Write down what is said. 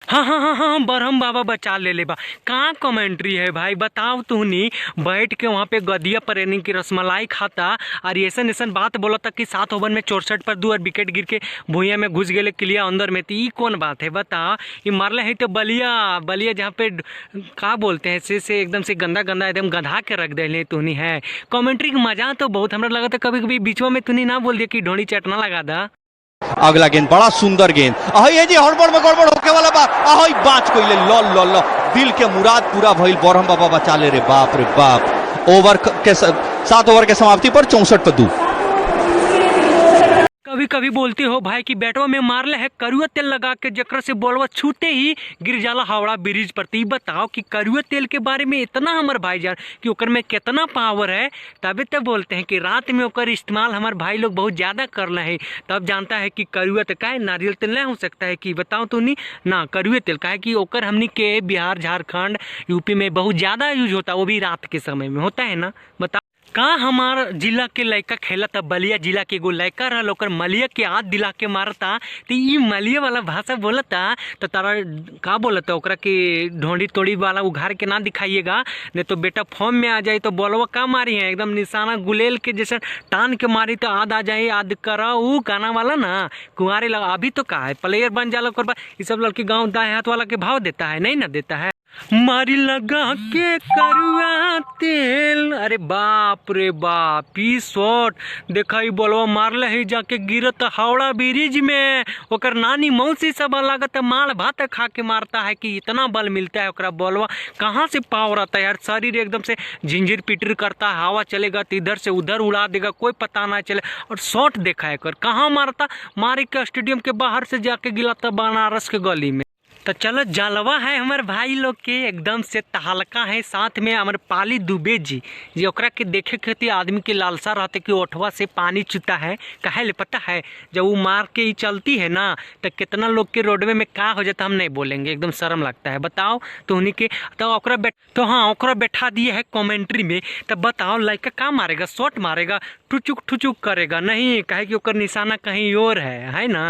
हाँ हाँ हाँ हाँ, बरहम बाबा बचा ले ले बा। का कमेंट्री है भाई, बताओ तुहनी बैठ के वहाँ पे गदिया पर यानी कि रसमलाई खाता और ऐसन ऐसन बात बोलता कि 7 ओवर में 64 पर 2 और विकेट गिर के भुइया में घुस गए किलिया अंदर में। तो ई कौन बात है बता। ये मारले है तो बलिया बलिया जहाँ पे का बोलते हैं से एकदम से गंदा गंदा एकदम गंधा के रख दे तुहनी है। कमेंट्री के मजा तो बहुत हमरा लगा था, कभी कभी बीचवा में तुहनी ना बोल दिया कि ढोनी चटना लगा दा। अगला गेंद बड़ा सुंदर गेंद, अहै जी हड़बड़ में गड़बड़ होके वाला बा, अहै बाच कोइले ल ल ल, दिल के मुराद पूरा भइल, बरहम बाबा बचा ले रे बाप रे बाप। ओवर के 7 ओवर के समाप्ति पर 64 पर 2। कभी कभी बोलते हो भाई कि बैटवा में मारले है करुआ तेल लगा के, जकरा से बॉलवा छूते ही गिर जाला हावड़ा ब्रिज पर। तो बताओ कि करुआ तेल के बारे में इतना हमार भाई जान कि ओकर में कितना पावर है, तभी तो बोलते हैं कि रात में ओकर इस्तेमाल हमारे भाई लोग बहुत ज़्यादा कर रहे हैं। तब जानता है कि करुआ तो का है, नारियल तेल नहीं हो सकता है कि बताओ तो नहीं ना, करुआ तेल का है कि ओकर हमनी के बिहार झारखंड यूपी में बहुत ज़्यादा यूज होता है, वो भी रात के समय में होता है ना। बताओ का हमार जिला के लड़का खेलता, बलिया जिला के एगो लड़का रहल, ओकर मलिया के हाथ दिला के मारता तो ई मलिया वाला भाषा बोलता तो तारा का बोलता ओकरा के ढोंडी तोड़ी वाला उघार के ना दिखाइएगा, नहीं तो बेटा फॉर्म में आ जाए तो बॉलवा का मारी है, एकदम निशाना गुलेल के जैसे टान के मारी तो आद आ जाए, आद करा ऊ गाना वाला ना कुंवारे लगा। अभी तो का है प्लेयर बन जाला ओकर बाद ये सब लड़की गाँव दाएं हाथ वाला के भाव देता है, नहीं ना देता है। मारी लगा के करुआ तेल, अरे बाप रे बाप ई शॉट देखा, ई बॉलवा मारले है जाके गिरत हावड़ा ब्रिज में, ओकर नानी मौसी सब लागत माल भात खा के मारता है कि इतना बल मिलता है ओकरा, बॉलवा कहाँ से पावर आता है यार, शरीर एकदम से झिंझिर पिटिर करता है, हवा चलेगा तो इधर से उधर उड़ा देगा, कोई पता ना चले। और शॉट देखा है कर कहाँ मारता, मारे के स्टेडियम के बाहर से जाके गिलाता बनारस के गली में। तो चलो जलवा है हमारे भाई लोग के एकदम से तहलका है, साथ में हमारे पाली दुबे जी जी ओकरा के देखे खातिर आदमी के लालसा रहते कि ओठवा से पानी चूता है, काहे ले पता है जब वो मार के ही चलती है ना तो कितना लोग के रोडवे में का हो जाता हम नहीं बोलेंगे, एकदम शर्म लगता है। बताओ तो उन्हीं के तो ओकरा बैठ तो हाँ ओकरा बैठा दिए है कमेंट्री में, तो बताओ लड़का का मारेगा, शॉट मारेगा, ठुचुक ठुचुक करेगा नहीं, काहे कि ओकर निशाना कहीं और है ना।